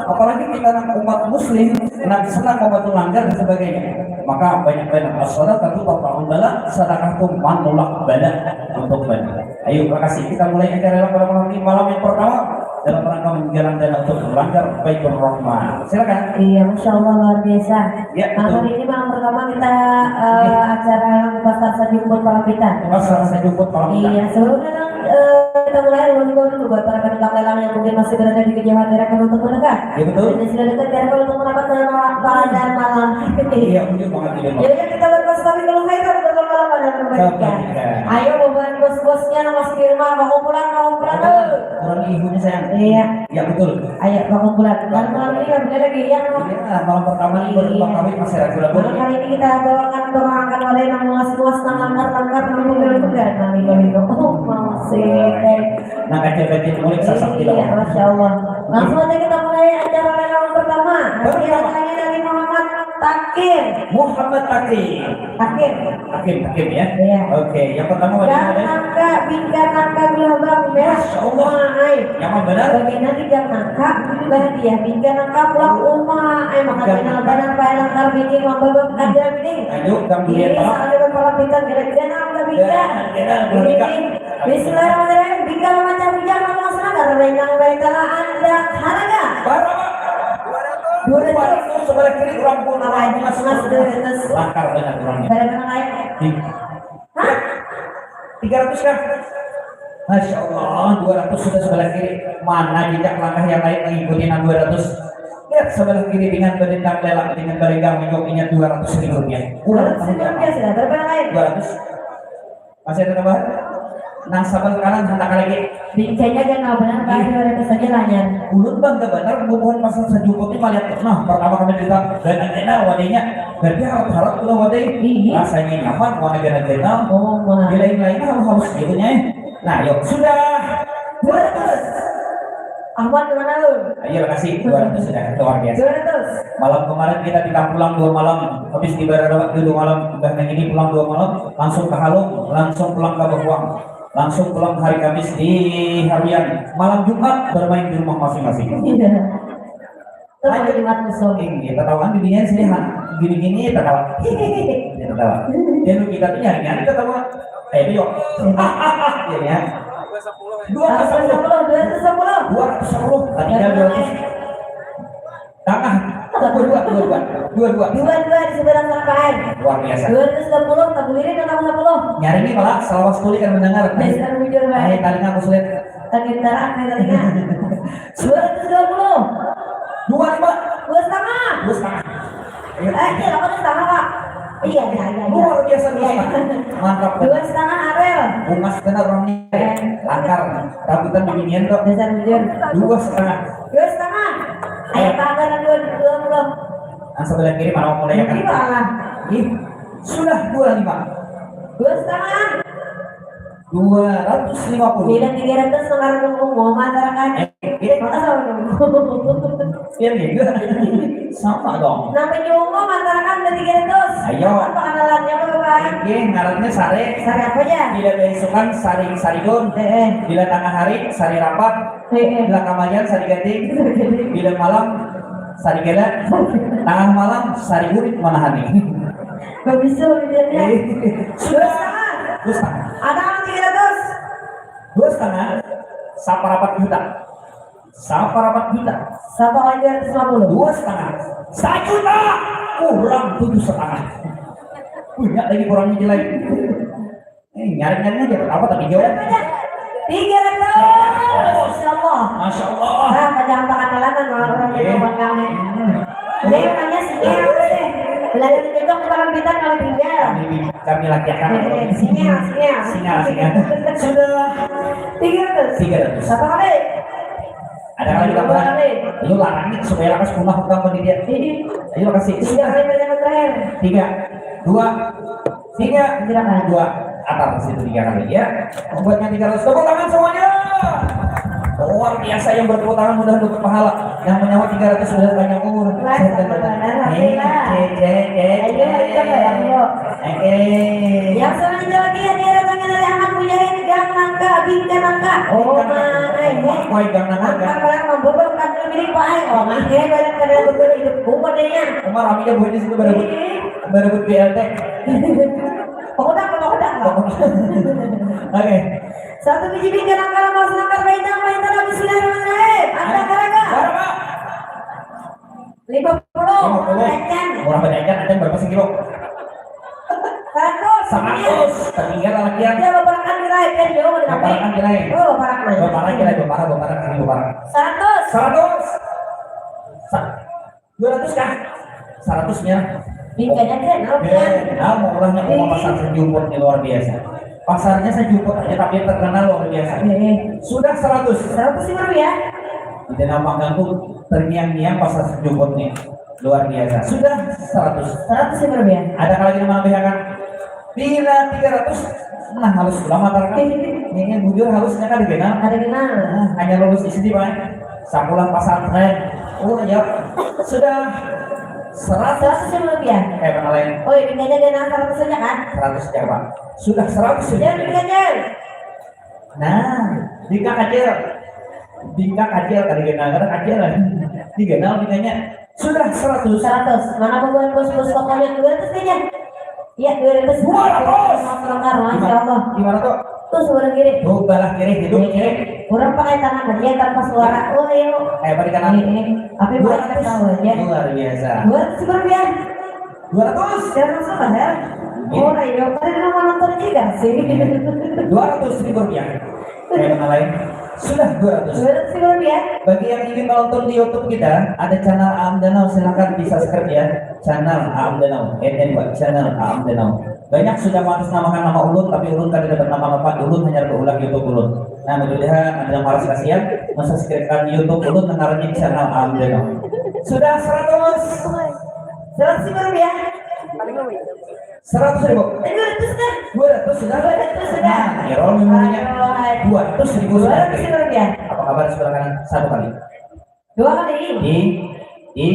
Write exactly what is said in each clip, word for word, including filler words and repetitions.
Apalagi kita nang umat muslim, nang senang membantu langgar dan sebagainya. Maka banyak-banyak, as-sadaqatu tarfa'ul bala, sedekah itu menolak bala untuk bala. Ayo, terima kasih. Kita mulai acara pada malam ini, malam yang pertama dalam rangka menggalang dana untuk langgar Baitur Rahman. Silakan. Iya, masya Allah, luar biasa. Ya, betul. Hari ini malam pertama kita, eh, acara pasar sajumput palampitan. Pasar sajumput palampitan. Iya, sebelumnya, eh, kita mulai, ulun himbau dulu buat para penumpang lelang yang mungkin masih berada di kejauhan daerah penutup menegak. Ya, betul. Dan sudah dekat daerah penutup merapat pada malam, pada malam. Iya, betul banget, betul banget. Jadi kita berpesta tapi kalau saya kan berlomba-lomba dalam kebaikan. Kebaikan. Ayo, buat bos-bosnya nang masih di rumah, bangun pulang, bangun pulang. Bangun pulang. Kurang ibunya, sayang. Iya. Ya, betul. Ayo, bangun pulang. Malam ini kan beda lagi, ya, Mas? Iya, malam pertama ini baru, iya, pertama kawin masih ragu-ragu. Malam hari ini kita bawakan pemangkan oleh nang luas-luas, nang langgar-langgar, nang pegal-pegal, nang ligo-ligo. Oh, masih. Nang kacil-kacil mulik sasak di, iya, bawah. Masya Allah. Langsung aja kita mulai acara lelang pertama. Pertama. Hasil lelangannya dari Muhammad Takir. Muhammad Takir. Takir. Takir, Takir, ya? Iya. Oke, yang pertama, gang nangka, bingka nangka, gelabang merah. Masya Allah. Uma ai. Nyaman benar. Bagaimana di gang nangka, bahagia, bingka nangka, pulang uma ai. Makan, gang nangka, benar, pae langkar, bikin, lamba, bab, kajar, bikin. Lanjut, gang durian, ini, Pak. Salah, ada kepala bintang, gara-gara nangka, bingka. Gara-gara nangka, bingka. Ini, Bismillahirrahmanirrahim. Bingka mamancah bujang, langsung senang, karena yang baik, karena anda haraga. Berapa? Dua ratus. Dua ratus sebelah kiri, kurang pun. Makanya, Mas, dua ratus. Langkar banyak kurangnya. Berapa lain? Di- Hah? Tiga ratus kah? Masya Allah, dua ratus sudah sebelah kiri. Mana jejak langkah yang lain mengikuti nang dua ratus? Lihat sebelah kiri dengan berdendang lelang, dengan berenggang menjoknya dua ratus ribu rupiah. Kurang. Dua ratus ribu rupiah sudah. Berapa yang lain? Dua ratus. Masih ada tambahan? Nang sabelah kanan handak lagi. Bingkanya ganal banar, Pak. Ih. Dua ratus saja lah, Nyan. Ulun bangga banar bubuhan pasar sajumput ni malihat. Nah, pertama kali kita ganal-ganal wadainya. Berarti harap-harap tu lah wadai. Iya. Rasanya nyaman, warna ganal-ganal. Oh, wah. Di lain-lain halus-halus gitu nya, eh. Nah, yuk, sudah. Dua ratus. Ahmad, di mana lu? Ayo, kasih dua ratus sudah, luar biasa. Dua ratus. Malam kemarin kita di Tampulang dua malam, habis di Bararawa dua malam, udah nang ini pulang dua malam, langsung ke Halung, langsung pulang ke Bahuang, langsung pulang hari Kamis di Haruyan, malam Jumat bermain di rumah masing-masing. Iya. Tuh, hari Jumat musuh. Ini, tatawa di dunia sini, ha. Gini-gini, tatawa. Ini tatawa. Jadi kita tuh nyari-nyari tatawa. Eh, itu yuk. Iya, ya. Dua ratus sepuluh. Dua ratus sepuluh, dua ratus sepuluh. Tadi kan dua ratus. Tangah. Dua dua, dua dua. Dua dua. Dua dua di seberang sampai. Luar biasa. Dua ratus dua puluh, tak boleh, tak boleh. Nyari nih malah, selawas tuli kan mendengar. Dasar bujur, Pak. Ayo, talinga aku sulit. Tadi terak nih, talinga. Dua ratus dua puluh. Dua lima. Dua setengah. Dua setengah. Ayo. Eh, iya, apa tuh setengah, Pak? Iya, iya, iya, iya. Luar biasa, dua setengah. Iya. Mantap. Dua setengah, Arel. Bungas benar orangnya. Eh. Langkar. Rambutan bibinian kok. Dasar bujur. Dua setengah. Dua setengah. Ayo, eh, tambah dua, dua puluh. Yang sebelah kiri mana mau mulai ya, kan? Ini malah. Ih, sudah dua lima. Dua setengah. Dua ratus lima puluh. Bila tiga ratus, nukar dukung, mau masyarakat. Eh, eh. Maka sama dukung. Iya, iya. Sama dong. Nang penyungguh masyarakat udah tiga ratus. Ayo. Apa kenalannya, Bapak? Oke, ngarannya Sare. Sare apa aja? Bila beisukan, Sari, Saridun. Eh, eh. Bila tengah hari, Sari Rapat. Eh, eh. Bila kamarian, Sari Gading. Bila malam, Sari Gela. Tengah malam, Sari Gurit, mana hani? Bagus tuh, lihatnya. Eh. Dua setengah. Dua setengah. Ada orang tiga ratus. Dua setengah, saparapat juta. Saparapat juta. Sapa lagi dua ratus lima puluh? Dua setengah. Sajuta, kurang tujuh setengah. Banyak lagi kurangnya, jelek. Eh, nyaring-nyaring aja, apa tapi jauh? Berapanya? Tiga ratus. Masya Allah. Masya Allah. Ah, pada apa katalan orang, iya, yang bangkang nih. Hmm. Dia namanya singa apa sih? Belajar cocok di malam bintang kalau tinggal. Kami, kami latihan. Eh, eh, singa, singa. Singa, singa. Sudah. Tiga ratus. Tiga ratus. Satu kali. Ada kali kita, Pak? Dua kali. Lu larang nih supaya lakas punah utang pendidikan. Iya. Ayo, kasih. Tiga kali pertanyaan terakhir. Tiga. Dua. Tiga. Silakan. Dua. Atas itu tiga kali, ya. Membuatnya tiga ratus. Tepuk tangan semuanya. Luar biasa yang bertepuk tangan mudah dapat pahala. Yang menyawat tiga ratus mudah panjang umur. Wah, sehat dan sama badan. Benar, eh, alhamdulillah. Eh, eh, eh, ayo, eh, kita bareng, yuk. Eh, eh. Yang selanjutnya lagi hadiah datangnya dari Ahmad Mujahid, Gang Nangka, Bingka Nangka. Oh, Gang Nangka. Wah, Gang Nangka. Nangka barang mampu, Bang, kan lebih baik. Oh, makanya barang kada betul hidup buku deh, ya. Umar, aminnya buat di situ baru. Iya. Baru buat B L T. Pokoknya, pokoknya. Oke. Satu biji pinggan angkara, mau senangkan baitang, baitang, bismillahirrahmanirrahim. Ada harga. Berapa? Lima puluh. Lima puluh. Murah bacakan. Murah bacakan, ada berapa sekilo? Seratus. Seratus. Tertinggal lalakian. Dia baparakan kita, ya, dia jauh dari kami. Baparakan kita, ya. Oh, baparakan. Baparakan kita, baparakan, baparakan, ini baparakan. Seratus. Seratus. Sa- Dua ratus kah? Seratusnya. Tingkatnya kan, oke. Eh, nah, mau ulahnya, mau pasar Sejumput ini luar biasa. Pasarnya Sejumput aja, tapi yang terkenal luar biasa. Iya, iya. Sudah seratus. Seratus ribu rupiah. Di Denau Panggang tuh terngiang-ngiang pasar Sejumput nih. Luar biasa. Sudah seratus. Seratus ribu rupiah. Ada lagi yang mau nambahakan? Bila tiga ratus, nah, halus ulama tarang. Ini bujur halusnya kan dikenal. Ada kenal. Nah, hanya lulus S D, Pak. Sakulah pasantren. Oh, ya. Sudah seratus. Seratus ribu rupiah. Eh, mana lain? Oh, ini kayaknya dia nang seratus aja, kan? Seratus aja, Pak. Sudah seratus ribu. Jangan dikejar. Nah, di Kang Acil. Bingka kacil, tadi kenal, kada kacil lah. Dikenal bingkanya. Sudah seratus. Seratus. Mana bubuhan bos-bos tokonya? Dua ratus aja. Iya, dua ratus. Dua ratus. Masya Allah. Gimana tuh? Tuh, sebelah kiri. Tuh, belah kiri, hidung kiri. Orang pakai tangan aja tanpa suara. Oh, iya. Kayak apa di kanan? Iya, iya. Tapi dua ratus. Mereka tahu aja. Luar biasa. Dua ratus rupiah. Dua ratus. Jangan salah, ya. Iya. Oh, iya. Tadi udah mau nonton juga sih. Dua ratus ribu rupiah. Kayak mana lain? Sudah dua ratus. Dua ratus ribu rupiah. Bagi yang ingin menonton di YouTube kita, ada channel Aam Danau, silahkan di-subscribe ya. Channel Aam Danau, N N, Pak, channel Aam Danau. Banyak sudah mengatasnamakan nama ulun, tapi ulun kada dapat nama apa, ulun hanya baulah YouTube ulun. Nah, mudah-mudahan ada nang paras kasihan, mensubscribe-kan YouTube ulun, nang ngarannya channel Aam Danau. Sudah seratus. Seratus ribu rupiah. Seratus ribu. Eh, dua ratus dah. Dua ratus sudah. Dua ratus sudah. Nah, error memorinya. Aduh, hai. Dua ratus ribu sudah. Dua ratus ribu rupiah. Apa kabar sebelah kanan? Satu kali. Dua kali. Di, di,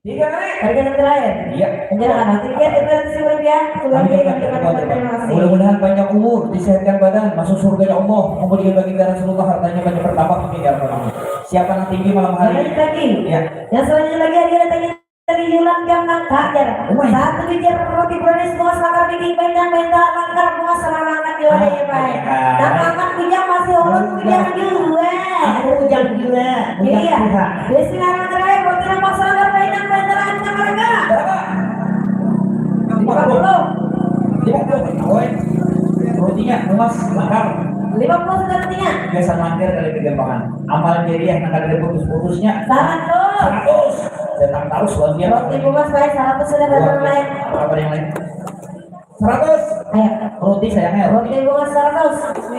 tiga kali. Harga yang terakhir. Iya. Penjelasan tiket dua ratus ribu rupiah. Sudah. Kami juga terima kasih. Terima kasih. Mudah-mudahan panjang umur, disehatkan badan, masuk surganya Allah, kemudian baginda Rasulullah, hartanya banyak bertambah, amin ya rabbal alamin. Siapa yang tinggi malam hari? Balik lagi. Iya. Yang selanjutnya lagi ada lagi. Dari Yulan Gang Nangka, jar. Weh. Satu biji roti brownies bungas langkar, bikin bentang-bentang langkar bungas, serang langkar jua. Ah, deh, Pak. Iya. Nang makan bujang masih ulun bujang jua. Aku bujang jua. Bujang jua. Iya. Bismillahirrahmanirrahim. Roti nang pas langkar, bentang-bentang langkar harga. Berapa? Lima puluh. Lima puluh. Woi. Rotinya bungas langkar. Lima puluh sudah rotinya. Biasa mampir kali di Gampangan. Amal jariah nang kada ada putus-putusnya. Seratus. Seratus. Datang tarus bagian. Roti bungas baik, seratus sudah datang lain. Apa yang lain? Seratus. Ayo. Roti sayangnya. Roti bungas seratus.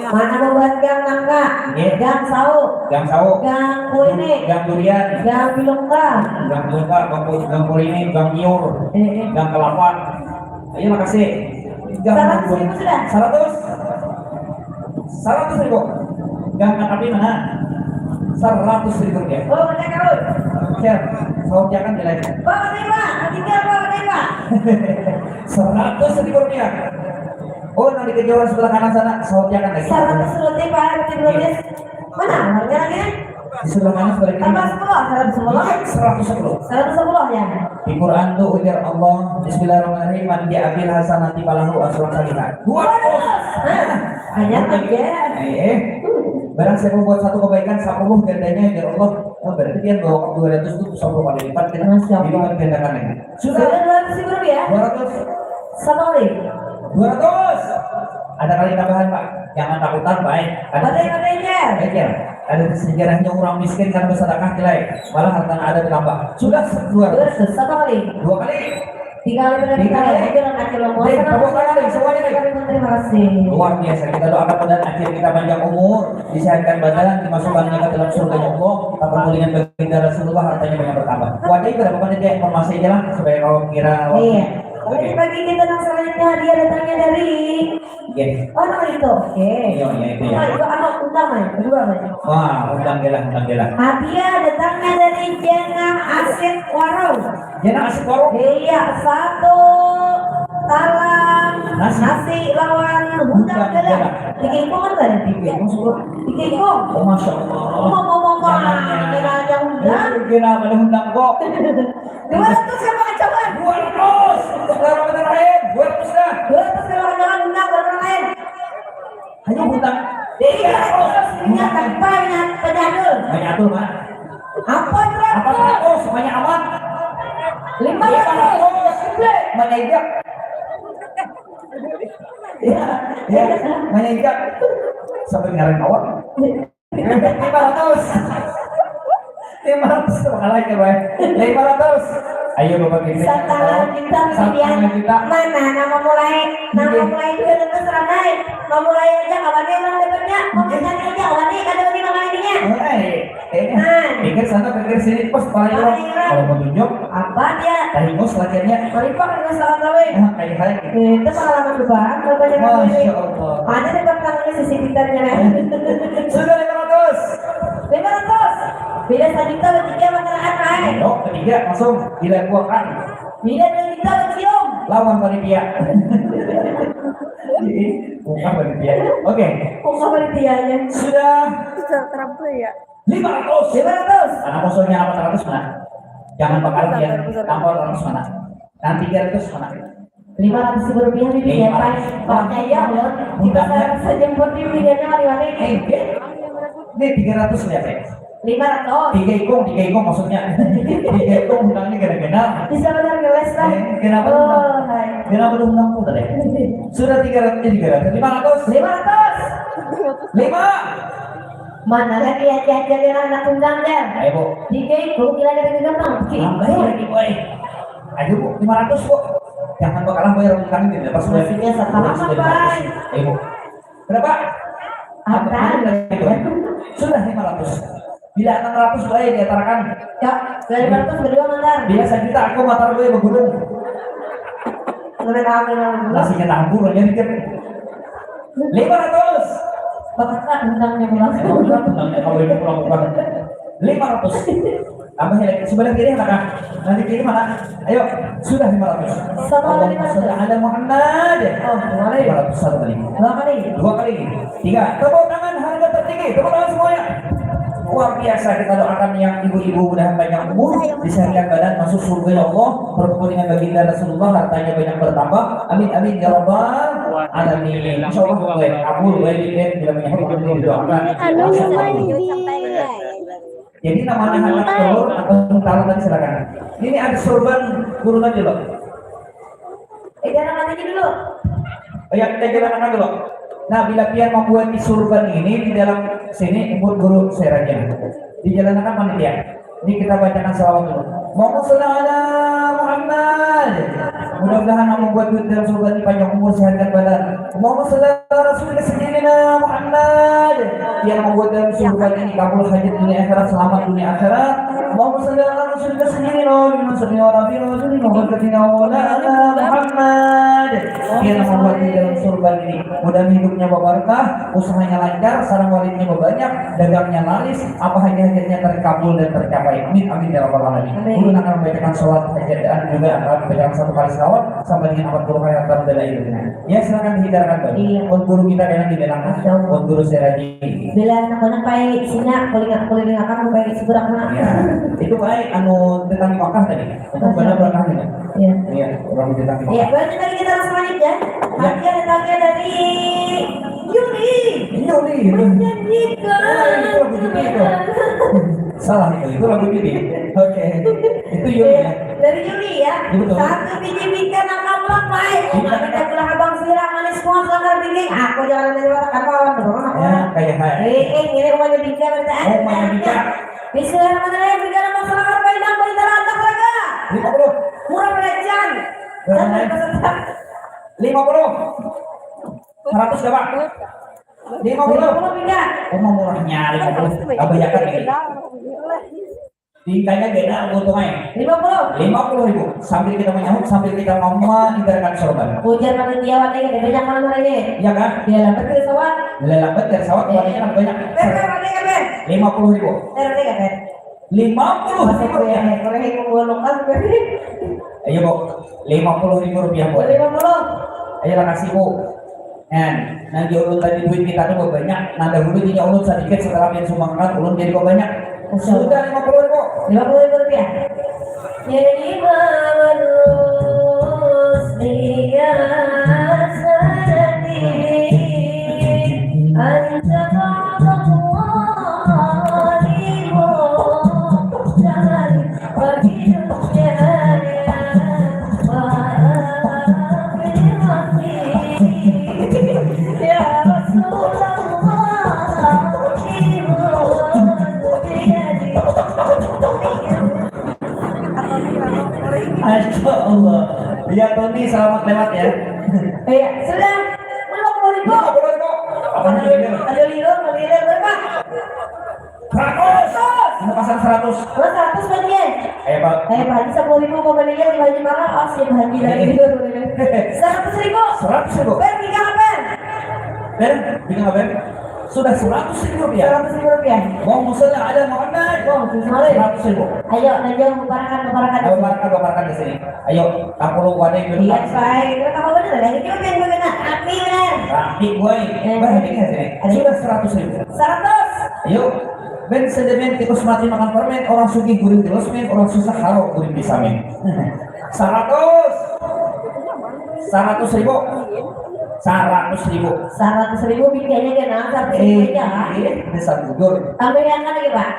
Mana bubuhan Gang Nangka? Iya. Gang Sau. Gang Sau. Gang Kuini. Gang Durian. Gang Bilungka. Gang Bilungka, Gang Ku-, Gang Kuini, Gang Nyiur. Eh, eh. Gang Kelapa. Ayo, makasih. Gang Seratus ribu sudah. Seratus. Seratus ribu. Gang Katapi mana? Seratus ribu rupiah. Oh, benar, Kak. Siap. Sautiakan di lain. Pak, benar, Pak. Tiga, Pak, benar, Pak. Seratus ribu rupiah. Oh, nanti kejauhan sebelah kanan sana, sautiakan lagi. Seratus roti, Pak, roti brownies. Iya. Mana? Harganya lagi? Di sebelah kanan, sebelah kiri. Tambah sepuluh, seratus sepuluh. Iya, seratus sepuluh. Seratus sepuluh, ya. Di Quran tuh ujar Allah, "Bismillahirrahmanirrahim, man ja'a bil hasanati falahu asyru amsaliha." Dua ratus. Hah? Banyak aja. Eh, eh. Barang siapa buat satu kebaikan, sepuluh gandanya, ujar Allah. Oh, berarti dia bawa dua ratus tuh sepuluh kali lipat, kita dilipat gandakan lagi. Sudah. Sudah dua ratus ribu rupiah? Dua ratus. Satu kali. Dua ratus. Ada kali tambahan, Pak. Jangan takutan, baik. Ada. Ada, ada, ada. Ada. Ada sejarahnya orang miskin karena bersedekah, nilai. Malah hartanya ada bertambah. Sudah dua ratus. Dua ratus, satu kali. Dua kali. Tiga kali, benar, tiga kali. Tiga kali. Oke, orang kaki lemah. Dek, tepuk tangan, dek, semuanya, dek. Terima kasih. Luar biasa. Kita doakan mudah-mudahan akhir kita panjang umur, disehatkan badan, dimasukkannya ke dalam surga Allah, bertemu dengan baginda Rasulullah, hartanya banyak bertambah. Wadah, itu ada apa, Dek? Informasi aja lah, supaya kau kira waktu. Iya. Oke. Bagi kita nang selanjutnya, hadiah datangnya dari... Yes. Oh, nang itu. Oke. Iya, iya, itu ya. Nah, itu anak utama ya, kedua, Mas. Wah, undang gelah, undang gelah. Hadiah datangnya dari Jenang Asit Warung. Jenang Asit Warung? Iya, satu talam nasi, nasi lawan undang gelah. Tiga ikung kan ada? Tiga ikung, sudah. Tiga ikung. Oh, Masya Allah. Mau, mau, mau, mau. Jangan, jangan. Jangan, jangan undang. Undang, undang kok. Dua ratus ya, Pak, coba. Dua ratus. Kalau bener lain, dua ratus dah. Dua ratus kalau bener lain, bener, bener lain. Hanya hutang. Iya, oh, iya, tapi Pak, ingat, penyadul. Banyak tuh, Pak. Apa tuh? Apa tuh? Oh, semuanya aman. Lima ratus. Lima ratus. Mana iya? Iya, iya, mana iya? Sampai ngaran kawan. Lima ratus. Lima ratus, sama kalah ya, Bay. Lima ratus. Ayo, Bapak Gini. Setengah juta, setengah juta. Mana nama mulai? Nama mulai dua ratus ramai. Mau mulai aja kawannya orang dapatnya. Mau mencari aja kawannya, kada lagi makan ininya. Mulai. Eh, pikir sana, pikir sini, pas paling orang. Kalau mau tunjuk, apa dia? Tahingus latihannya. Paling pak, paling salah tahu. Nah, kayak hai. Itu pengalaman banget kalau banyak. Masya Allah. Ada dekat tangannya sisi pintarnya. Sudah lima ratus. Lima ratus. Bila sejuta bertiga makan, Pak. Ayo, ketiga langsung dilakukan. Bila dua juta bercium. Lawan panitia. Bukan panitia. Oke. Bukan panitianya. Sudah. Sudah terampil ya. Lima ratus. Lima ratus. Karena musuhnya empat ratus mana? Jangan bakal dia. Empat ratus mana? Nanti tiga ratus mana? Lima ratus ribu rupiah ini ya, Pak. Percaya loh. Kita sejemput di pilihannya mari-mari. Eh, ini tiga ratus ya, Pak. Lima ratus. Tiga ikung, tiga ikung maksudnya. Tiga ikung hutangnya gana-gana. Bisa benar ngeles lah. Eh, kenapa tuh? Oh, hai. Kenapa tuh hutangku tadi? Sudah tiga ratus, eh, tiga ratus. Lima ratus. Lima ratus. Lima. Mana lagi ya, ya, ya, ya, anak tunggang, ya? Ayo, Bu. Tiga ikung, gila, gila, gila, Bang. Tambah lagi, boy. Ayo, Bu, lima ratus, Bu. Jangan bakalah bayar hutang ini, pas bayar. Maksudnya setengah, Pak. Ayo, Bu. Berapa? Antar. Sudah lima ratus. Bila enam ratus baik diantarakan. Ya, bila lima ratus berdua mantar. Bila sejuta aku matar gue bergulung. Sudah tahu, kenal dulu. Nasinya tampur aja dikit. Lima ratus. Bapak kan undangnya pulang. Emang undang, undangnya kalau ini pulang bukan. Lima ratus. Tambah lagi. Sebelah kiri mana, Kak? Nanti kiri mana? Ayo, sudah lima ratus. Sama lima ratus. Allahumma sholli ala Muhammad. Oh, dua kali. Lima ratus, satu kali. Dua kali. Dua kali. Tiga. Tepuk tangan harga tertinggi. Tepuk tangan semuanya. Luar biasa, kita doakan yang ibu-ibu mudahan panjang umur, disehatkan badan, masuk surga ya Allah, bertemu dengan baginda Rasulullah, hartanya banyak bertambah. Amin, amin ya rabbal alamin. Insya Allah, baik, kabul, baik, baik, bila menyebut, didoakan. Amin, amin. Jadi nama anak telur atau taruh tadi silakan. Ini ada sorban guru tadi loh. Eh, jangan aja dulu. Oh ya, kita jalan akan dulu. Nah, bila pian membuat di sorban ini di dalam sini, ikut guru saya raja. Di jalan akan panitia. Ini kita bacakan salawat dulu. Allahumma sholli ala Muhammad. Mudah-mudahan yang membuat duit dalam sorban ini panjang umur, sehat dan badan. Allahumma sholli ala Rasulika Sayyidina Muhammad. Yang membuat dalam sorban ini kabul hajat dunia akhirat, selamat dunia akhirat. Allahumma sholli ala Rasulika Sayyidina Muhammad wa ala alihi wa sahbihi wa sallim. Yang membuat di dalam sorban ini, mudah hidupnya berkah, usahanya lancar, sarang walidnya berbanyak, dagangnya laris, apa hajat-hajatnya terkabul dan tercapai. Amin, amin ya rabbal alamin. Amin. Ulun akan membacakan salawat hajat dan juga akan membacakan satu kali salawat sampai dengan empat puluh kali hatam dan akhirnya. Ya, silakan dihidangkan, Bang. Iya. Buat guru kita yang di belakang. Iya. Buat guru Seraji. Bila anak-anak pai Cina, kuling-, kulingakan pai seberak mana. Iya. Itu baik, anu, tentang Makkah tadi. Itu benar berkah ini. Iya. Iya, orang tentang Makkah. Iya, berarti tadi kita langsung lanjut ya. Iya. Hadiah datangnya dari Yuli. Yuli, Yuli. Menjanjikan. Oh, itu lagu Yuli itu. Salah itu, itu lagu Yuli. Oke. Itu Yuli ya. Dari Yuli ya. Iya, betul. Satu biji bingkai nang kaplak, Pai. Bingkai. Kita pulang abang sirah manis semua selangkar dinding. Aku jangan ada lewat apa lawan dorong aku. Ya, kayak hai. Eh, eh, ini rumahnya bingkai, berarti. Oh, rumahnya bingkai. Bismillahirrahmanirrahim. Bingkai nang selangkar paidang, paidang rantak raga. Lima puluh. Murah pelecehan. Berapa, Mai? Lima puluh. Seratus dah, Pak. Lima puluh. Lima puluh bingkai. Oh, mau murahnya lima puluh. Kebanyakan ini. Tingkahnya gena untung aja. Lima puluh. Lima puluh ribu. Sambil kita menyahut, sambil kita mau meninggalkan sorban. Ujar panitia, wate gede banyak malam hari ini. Iya kan? Dia lambat ke sawat. Dia lambat ke sawat, iya, banyak, banyak. Ber, ber, wate gede. Lima puluh ribu. Ber, wate gede. Lima puluh ribu rupiah. Boleh, boleh, boleh. Ayo, Bu. Lima puluh ribu rupiah, Bu. Lima puluh. Ayo lah, kasih, Bu. Nah, nang di ulun tadi duit kita tu banyak. Nah, dahulu inya ulun sedikit, setelah pian sumbangkan, ulun jadi banyak. Sudah lima puluh ribu. Lima puluh ribu rupiah. Jadi bagus dia sadari ancaman Allah. Masya Allah. Ya, Tony, selamat lewat ya. Iya, sudah. Lima puluh ribu. Lima puluh ribu. Apa nih? Ada lilo, ada lilo, berapa? Seratus. Mau pasang seratus. Oh, seratus lagi ya? Ayo, Pak. Ayo, Pak Haji, sepuluh ribu mau beli ya, Pak Haji marah, oh, si Pak Haji lagi. Iya. Seratus ribu. Seratus ribu. Ben, tiga apa? Ben, tiga apa? Sudah seratus ribu rupiah. Seratus ribu rupiah. Allahumma sholli ala Muhammad. Allahumma sholli. Seratus ribu. Ayo, lanjut, baparakan, baparakan. Ayo, baparakan, baparakan di sini. Ayo, tampulu wadai dulu. Iya, baik. Kita tahu bener, lagi juga yang bener. Rapi, bener. Rapi, boy. Eh. Bah, ini nggak sini? Ayo. Sudah seratus ribu. Seratus. Ayo. Ben, sedemen tikus mati makan permen, orang sugih guring di losmen, orang susah haro guring di samen. Seratus. Seratus ribu. Seratus ribu. Seratus ribu bikin aja, nah, seratus ribu aja. Eh, ini bisa gugur. Tambah yang kan lagi, Pak?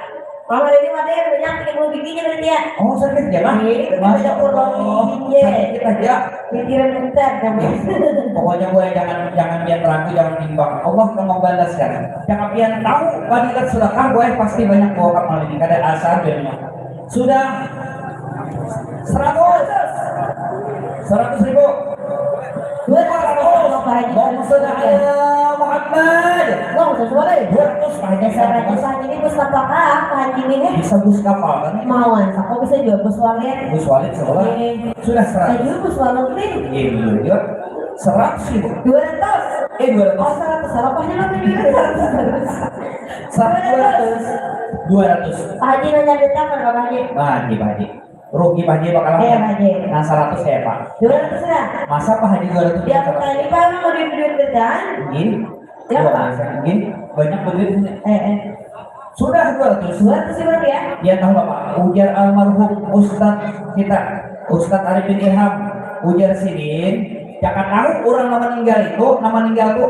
Mama ini mati banyak tiga puluh bijinya berarti ya. Oh, sakit ya, Bang? Iya, masya Allah. Sakit aja. Pikiran bentar, kamu. Pokoknya, gue jangan, jangan biar ragu, jangan bimbang. Allah akan membalaskan. Jangan pian tahu, fadilat sedekah, gue pasti banyak bawa kapal ini. Kada asal biarnya. Sudah seratus. Seratus ribu. Dua ratus. Allahumma sholli ala Muhammad. Allahumma sholli. Dua ratus, Pak Haji. Dasar Haji, Pak Haji ini bus apa, Pak Haji ini? Bisa bus kapal, kan? Mauan, aku bisa juga bus walet. Bus walet sebelah. Iya. Sudah seratus. Saya juga bus walet nih. Iya, betul juga. Seratus ribu. Dua ratus. Eh, dua ratus. Oh, seratus. Salah, Pak Haji, lo tadi bilang seratus. Seratus. Dua ratus. Pak Haji nanya duit apa, Pak Haji? Pak Haji, Pak Haji. Rugi, Pak Haji, bakal. Iya, Pak Haji. Nah, seratus ya, Pak. Dua ratus ya? Masa, Pak Haji, dua ratus? Ya, Pak Haji, Pak, mau duit, duit bedan? Gini. Ya, Pak. Gini, banyak beduit. Eh, eh. Sudah dua ratus. Dua ratus ribu rupiah? Ya, tahu, Bapak. Ujar almarhum Ustadz kita, Ustadz Arifin Ilham. Ujar sidin, jangan tahu orang nama meninggal itu, nama meninggal itu,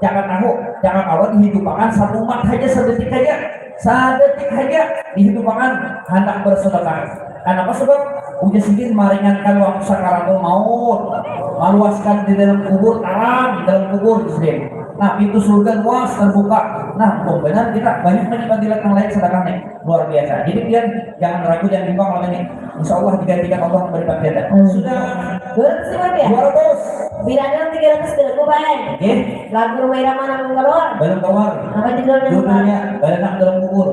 jangan tahu, jangan kawa dihidupakan satu umat saja, sedetik saja. Sadetik haja dihidupakan handak bersedekah. Kanapa? Sebab ujar sidin maringankan waktu sakaratul maut, maluaskan di dalam kubur, tarang di dalam kubur sidin. Nah, pintu surga luas terbuka. Nah, pembenar kita banyak menikmati nang lain sedekah nih, luar biasa. Jadi pian jangan ragu, jangan bimbang lawan ini. Insya Allah digantikan Allah melipat ganda. Hmm. Sudah. Dua ratus lima puluh ya? Dua ratus. Bila ada tiga ratus, belum, Bang. Oke. Lagu Rhoma Irama nang keluar. Belum keluar. Apa judulnya, Bang? Judulnya Beranak Dalam Kubur.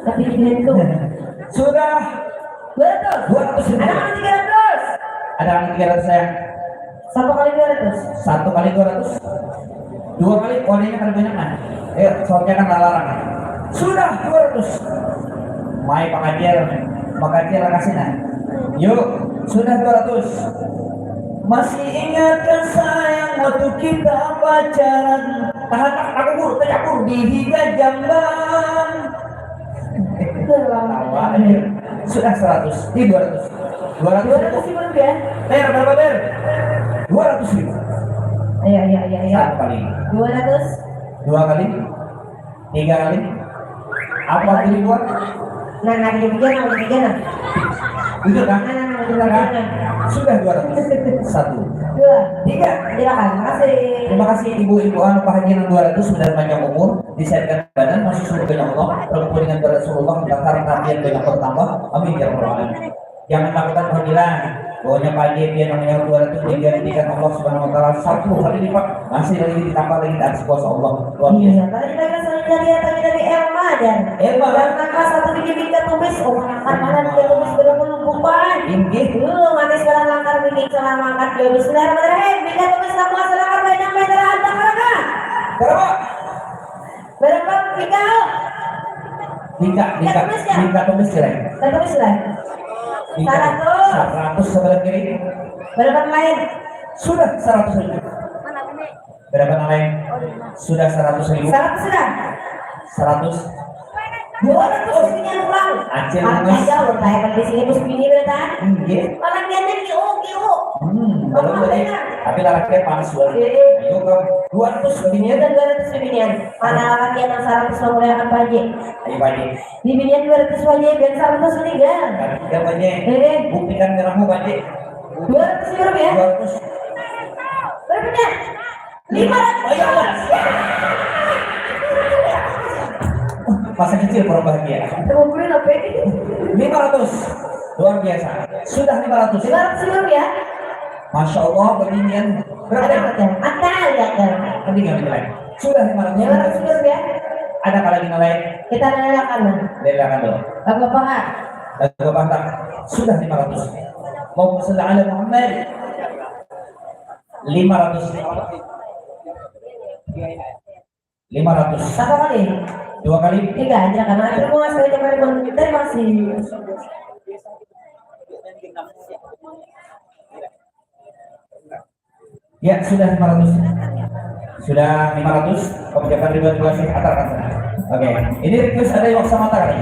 Tapi itu. Sudah. Dua ratus. Dua ratus ribu. Ada yang tiga ratus? Ada yang tiga ratus, sayang? Satu kali dua ratus. Satu kali dua ratus. Dua kali, warnanya kan banyak, nah. Ayo, soalnya kan larang. Sudah dua ratus. Mai pakacil, pakacil kasih, nah. Yuk, sudah dua ratus. Masih ingatkah, sayang, waktu kita pacaran? Tahatak, takubur, tacakur di higa jamban. Tawa aja. Sudah seratus. Ih, dua ratus. Dua ratus. Dua ratus ribu rupiah. Ter, berapa, Ter? Dua ratus ribu. Iya, iya, iya, iya. Satu kali. Dua ratus. Dua kali. Tiga kali. Apa tadi dua? Nah, nah, dia juga, nah, dia juga, nah. Jujur, kan? Nah, nah, nah, dia juga, nah. Sudah dua ratus. Satu. Dua. Tiga. Silakan, makasih. Terima kasih, Ibu, Ibu, anu, Pak Haji, yang dua ratus, sudah panjang umur, disehatkan badan, masuk surganya Allah, berkumpul dengan Rasulullah, mudah-mudahan kalian banyak bertambah. Amin ya rabbal alamin. Jangan takut, panggilan. Pokoknya pagi dia namanya dua ratus tiga diberikan Allah Subhanahu wa Ta'ala satu kali lipat, masih lagi ditambah lagi di atas kuasa Allah. Luar biasa. Iya, tadi mereka saling cari apa kita di Elma dan Elma. Dan maka satu biji bingka tumis, oh, makan mana bingka tumis, belum belum bukan. Inggih. Lu manis barang langkar bingka salah makan, ya, bismillahirrahmanirrahim. Bingka tumis kamu asal langkar, banyak meter antar mereka. Berapa? Berapa bingka? Bingka, bingka, bingka tumis ya? Bingka tumis ya? Bingka tumis ya? Bingka seratus. Seratus sebelah kiri. Berapa lain? Sudah seratus ribu. Berapa lain? Sudah seratus ribu. Seratus sudah. Seratus. Dua ratus binian pulang. Acil, Mas. Aja, udah kayak di sini, bos bini, berarti. Inggih. Orang dia nih, kiu, kiu. Hmm, belum lagi. Tapi lakian panas banget. Iya. Ayo, Kak. Dua ratus binian. Udah dua ratus binian. Mana lakian yang seratus mau mulai akan pagi? Ayo, pagi. Di binian dua ratus pagi, biar seratus meninggal. Tapi tidak pagi. Iya. Buktikan merahmu, pagi. Dua ratus ribu ya? Dua ratus. Berapa? Lima ratus. Oh, iya, Mas. Masa kecil kurang bahagia. Ngumpulin apa ini? Lima ratus. Luar biasa. Sudah lima ratus. Lima ratus ribu ya? Masya Allah, beginian. Berapa ya? Ada, ada, ada. Mending nggak nilai. Sudah lima ratus. Lima ratus ribu ya? Adakah lagi nilai? Kita lelakan, nah. Lelakan dulu. Lagu apa, Kak? Lagu apa, Kak? Sudah lima ratus. Allahumma shalli ala Muhammad. Lima ratus. Lima ratus. Satu kali. Dua kali. Tiga aja, karena terima kasih, terima kasih. Ya, sudah lima ratus. Sudah lima ratus. Kebijakan dua belas atar kan. Oke. Ini request ada yang maksa mata kali.